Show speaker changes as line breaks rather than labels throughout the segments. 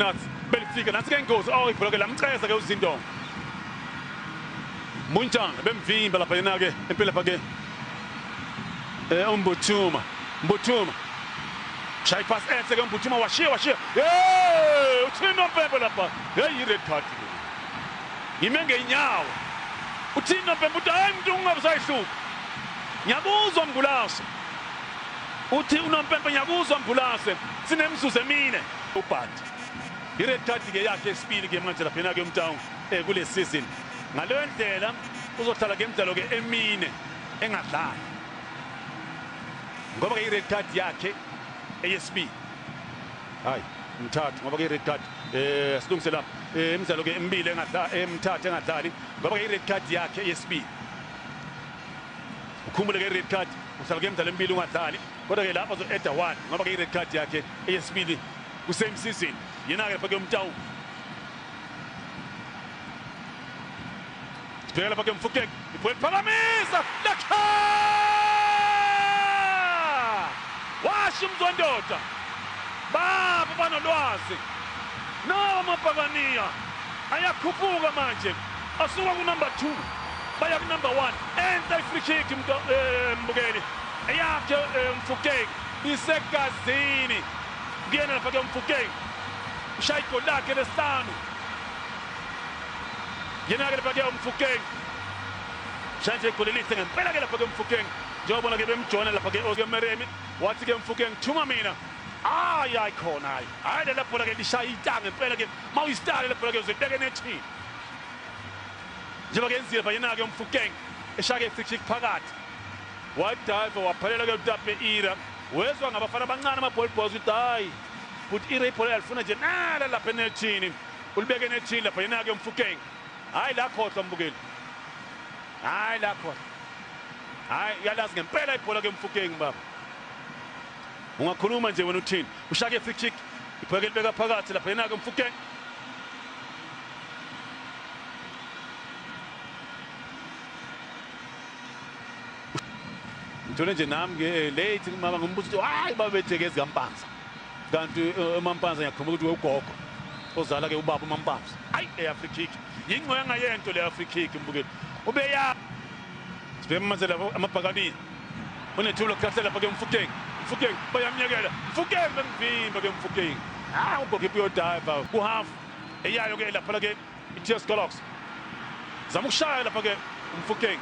Nathi belifika nansi ke ingozi. Oh, ibhola ke lamceza ke uZindonga. Munjana bemvimba lapha yena ke empela lapha ke. UMbuthuma. Mbuthuma. Shaya ipass enhle ke uMbuthuma, washiya washiya. Hey, uthini nompempe lapha? Hey, i-red card. Ngime ngeenyawo. Uthini nompempe? Uthi hayi mntu ungabe usayihlupha. Ngiyakuzwa Mbulase. Uthi unompempe ngiyakuzwa Mbulase. Sinemzuzu emine. Ubhadi. I-red card ke yakhe esibili ke manje lapha yena ke uMtaung kule season. Ngaleyo ndlela uzohlala ke imidlalo ke emine engadlali. Ngoba ke i-red card yakhe eyesibili. Hayi, mthathu ngoba ke i-red card silungise lapha. Imidlalo ke emibili engadlali, emithathu engadlali ngoba ke i-red card yakhe eyesibili. Ukhumbule ke i-red card uhlala ke imidlalo emibili ungadlali. Kodwa ke lapha uzo-adda 1 ngoba ke i-red card yakhe eyesibili ku same season. Yena ke lapha ke uMtaung. Sibheka lapha ke Mfukeng. Ibhola liphakamisa. Lakha! Washo umzwandoda. Baba banolwazi. Nawo amabhakaniya ayakhuphuka manje. Asuka ku number 2 baya ku number 1. Enhla i-free kick mbukeli. Eyakhe Mfukeng isegazini. Kuyena lapha ke Mfukeng. Ushaya igoli lakhe lesihlanu. Yena ke lapha ke uMfukeng. Shaya nje igoli elihle ngempela ke lapha ke Mfukeng. Njengoba bona ke bemjona lapha ke Okemeremi. Wathi ke Mfukeng thuma mina. Hayi hayi khona hayi. Hayi lela bhola ke lishaya itanga ngempela ke. Mawuyisitale le bhola ke uzolibeka enethini. Njengoba kenzile lapha yena ke uMfukeng. Eshaya ke free kick phakathi. Wadive waphelela ke uTape Ira. Wezwa ngabafana abancane ama-ball boys ukuthi hayi futhi Ira ibhola yalifuna nje nala lapha enethini. Ulibeke enethini lapha yena ke uMfukeng. Hayi la khohlwa mbukeli. Hayi la khohlwa. Hayi uyalazi ngempela ibhola ke uMfukeng baba. Ungakhuluma nje wena uthini? Ushake free kick. Ibhola ke libeka phakathi lapha yena ke uMfukeng. Ngithole nje nami ke late mama ngimbuza ukuthi hayi babetheke ezikampanza. Kanti uMampanza ngiyakhumbula ukuthi ugogo ozala ke ubaba uMampanza. Hayi le free kick. Yingcwenga yento le free kick mbukeli. Ubeya Sibheke manje lapho amabhakaniya. Unethuba lokukhahlela lapha ke Mfukeng. Mfukeng bayamyekela. Mfukeng bemvimba ke Mfukeng. Ah ugoalkeeper uyodive ku half. Eyayo ke lapha ke iTS Galaxy. Zama ukushaya lapha ke uMfukeng.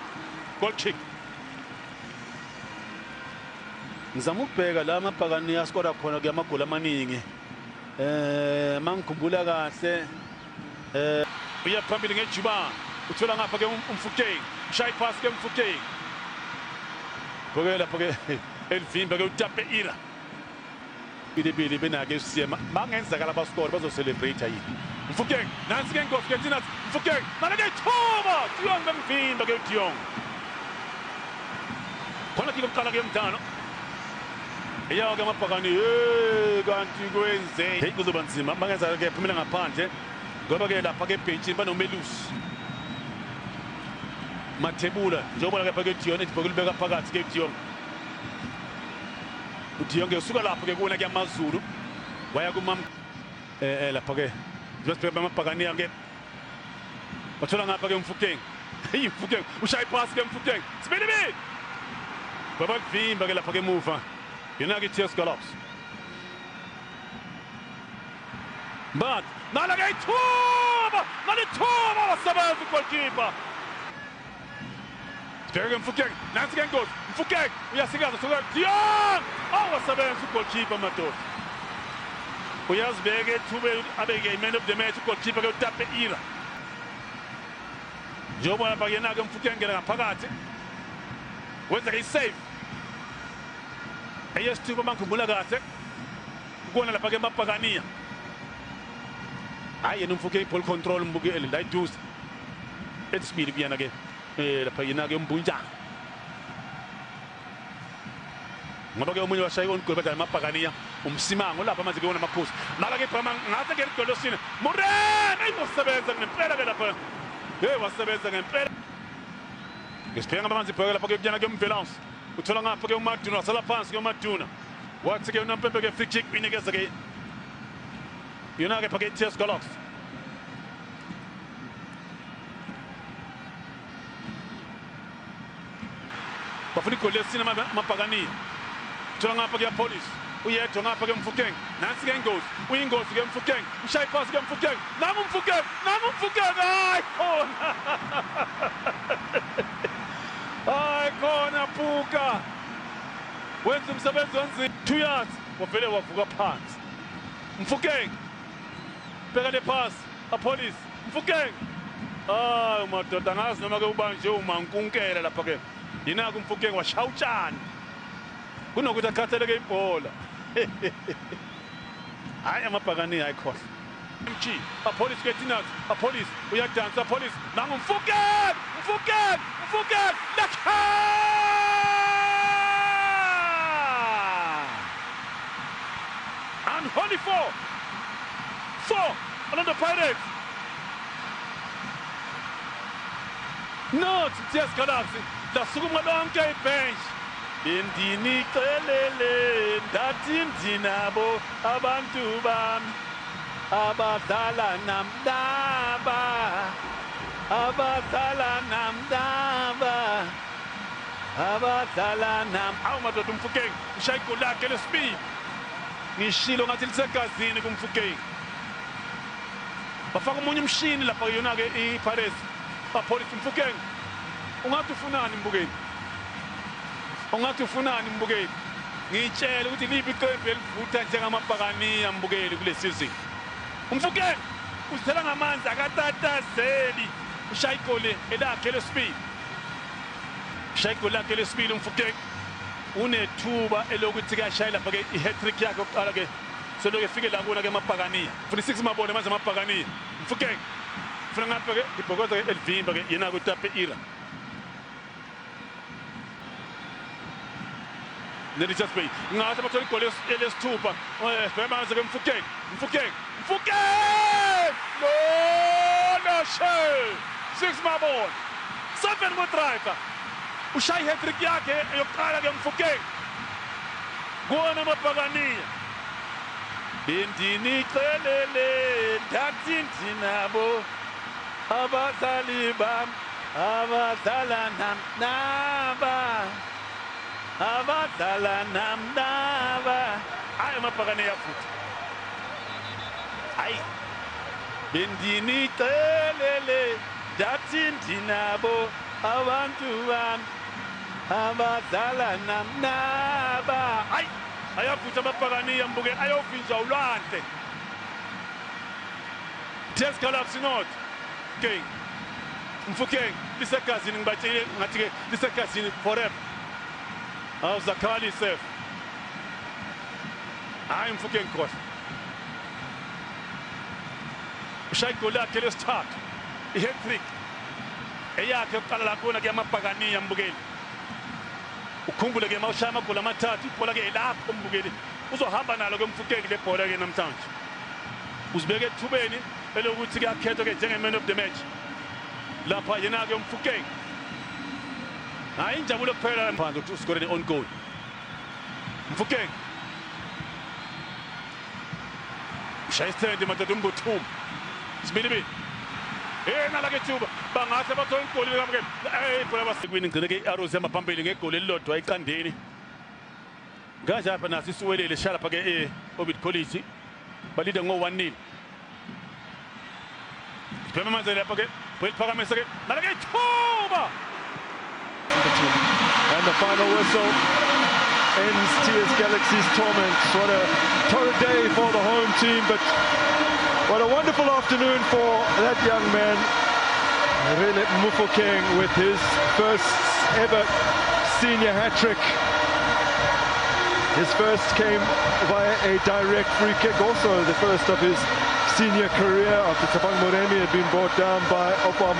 Goal kick. Ngizama ukubheka la amabhakaniya askora khona ke amagoli amaningi. Mangikhumbula kahle uya phambili ngejubane. Uthola ngapha ke uMfukeng. Ushaya iphasi ke uMfukeng. Bheke lapha ke elivimba ke uTape Ira. Bilibili benake usiyema bangenzakala baskore bazocelebrate yini. Mfukeng nansi ke ingozi ke Tinath Mfukeng naleke ithuba Dion bemvimba ke Dion. Khona ke kuqala ke umdlalo. Eyawo ke amabhakani hey kanti kwenze. Hey kuzoba nzima bangenza ke phumela ngaphandle ngoba ke lapha ke ebhentshini banomelusi. Mathebula njengoba lapha ke Dion ethi bheka phakathi ke Dion. UDion ke usuka lapho ke kuwona ke AmaZulu waya kumam lapha ke njengoba amabhakaniya ke bathola ngapha ke uMfukeng. Hey Mfukeng ushaya iphasi ke Mfukeng. Sibili. Babavimba ke lapha ke emuva. Yena ke TS Galaxy. But nala ke ithuba, nalithuba wasebenza ugoalkeeper. Sibheke ke Mfukeng, nansi ke ingozi. Mfukeng uyasikaza suka Dion. Oh wasebenza ugoalkeeper madoda. Uyazibeka ethubeni abeke i-man of the match ugoalkeeper ke uTape Ira. Njengoba lapha yena ke Mfukeng ngena ngaphakathi. Wenza ke i-save. Eyesithupha mangikhumbula kahle. Kubona lapha ke amabhakaniya. Hayi yena uMfukeng ball control mbukeli la iduze. Esibili kuyena ke lapha yena ke uMbunjana. Ngoba ke omunye washaya i-on goal badlala amabhakaniya umsimango lapha manje ke wona amakhosi. Nala ke Brahma ngathi ke igoli losine. Morena ayibosebenza ngempela ke lapha. Hey wasebenza ngempela. Ngesibheka ngamanzi ibheke lapha ke kuyena ke uMvelase. Uthola ngapha ke uMaduna wasala phansi ke uMaduna. Wathi ke uNampempe ke free kick inikeza ke Yona-ke phake i-TS Galaxy. Bafuna igoli lesine amabhakaniya. Thola ngapha kuyaPolice. Uyedwa ngapha ke Mofokeng. Nansi ke ingozi. Uyingozi ke Mofokeng. Ushaya ipasi ke Mofokeng. Nangu Mofokeng. Nangu Mofokeng. Hayi khona. Hayi khona Puka. Wenza umsebenzi onzima. 2 yards. Wavele wavuka phansi. Mofokeng. Bheka le pass. Apolice. Mofokeng. Hayi madoda, angazi noma ke ubanje umankunkela lapha ke. Yinaka uMofokeng washaya utshani. Kunokuthi akhatheleke ibhola. Hayi amabhakani, hayi khohle. MG Apolice ke Tinat, Apolice uyadansa, Apolice, nangu Mofokeng, Mofokeng, Mofokeng lakha! Unholy 4. 4 Orlando Pirates. Not TS Galaxy. Lasukuma lonke ibench. Bendinicelele ndathi ndinabo abantu bami abadlala namdaba, abadlala namdaba, abadlala nam. Awu madoda, uMofokeng ushaya igoli lakhe lesibili. Ngishilo ngathi lisegazini kuMofokeng. Bafaka omunye umshini lapha yona-ke i-Pirates. Apolice, Mofokeng, ungathi ufunani mbukeli? Ungathi ufunani mbukeli? Ngitshele ukuthi liphi iqembu elivutha njengamabhakaniya mbukeli kule season. UMofokeng uzithela ngamanzi, akatatazeli, ushaya igoli elakhe lesibili. Ushaya igoli lakhe lesibili uMofokeng. Unethuba elokuthi kuyashaya lapha ke i-hat-trick yakhe yokuqala ke selokhu efike la kuwona ke amabhakaniya. 46 mabone manje amabhakaniya. Mofokeng funa ngapha ke ibhokoza ke elivimba ke yena kutape ira. Ne-Richards Bay ngathi bathola igoli elesithupha. Bheka ke Mofokeng, Mofokeng, Mofokeng, lona she 6 mabone 7 ngo-driver ushaya i-hat-trick yakhe yokuqala ke Mofokeng kuwona amabhakaniya. Bendinicelele ndathi ndinabo abadlali bami abadlala nam naba, abadlala nam naba. Hayi amabhakaniya futhi, hayi bendinicelele ndathi ndinabo abantu bami abadlala nam naba. Hayi ayavutha amabhakaniya mbuke, ayovinjwa ulwandle. TS Galaxy not King Mofokeng lisegazini, ngibatshele ngathi ke lisegazini forever. Awuzakhali sef. Hayi Mofokeng khohle, ushaya igoli lakhe lesithathu, i-hat-trick eyakhe yokuqala la kuwona ke amabhakaniya mbukeli. Ukhumbule ke uma ushaya amagoli amathathu ibhola ke elakho mbukeli, uzohamba nalo ke Mofokeng le bhola ke namhlanje. Uzibeke ethubeni elokuthi kuyakhethwa ke njenge-man of the match lapha yena-ke uMofokeng. Hayi injabulo kuphela phandle ukuthi uskore ne-on goal. Mofokeng ushaya isithende madoda, uMbuthuma sibilibili yena la ke thuba bangahle bathole igoli likamukela. Ibhola basekwini ngcine ke i-Arrows ihamba phambili ngegoli elilodwa eqandeni. Kanjapha naso isiwelele sisha lapha ke e-Orbit College, balida ngo-1-0. Sibhema manje lapha ke beliphakamisa ke nala ke ithuba.
And the final whistle ends TS Galaxy's torment. What a torrid day for the home team, but what a wonderful afternoon for that young man, Rele Mofokeng, with his first ever senior hat-trick. His first came via a direct free kick, also the first of his senior career after Thabang Moremi had been brought down by Opa.